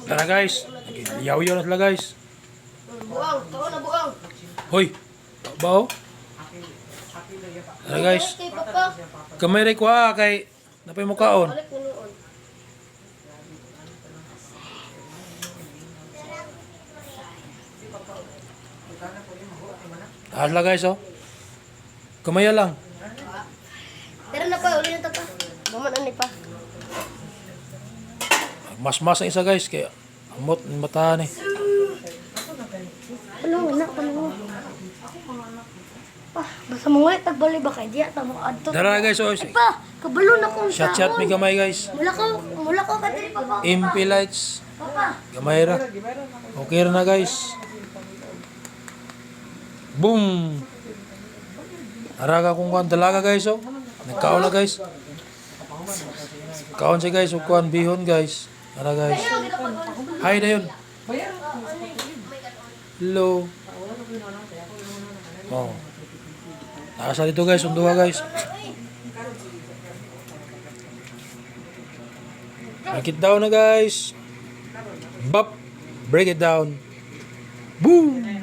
Tara, guys. Yaw-yaw na sila, guys. Buang, kaon na, buang. Hoy. Bao. Tara, guys. Kay papa. Kamay rin ko ha kay napay mo kaon. Balik na noon. Tara sila, guys, oh. Kamaya lang. Tara na pa, uli na ta pa. Maman ani pa. Mas-mas ang isa, guys, kaya amot ng mata ni. Ano na ano? Ah, basta mangulit tagbali ba kay diya ta mo adto. Tara, guys, oh. Ay pa, kabalo na kong Shot shot mi gamay, guys. Mula ko ka diri, papa. MP lights. Papa. Gamay ra. Okay ra na, guys. Boom. Tara ka kung kuan dalaga, guys, oh. Nagkaon na, guys. Kaon siya, guys, ug kuan bihon, guys. Tara, guys. Hi na yun. Hello. Oh. Tara sa dito, guys, unduha, guys. Break it down na, guys. Bop. Break it down. Boom.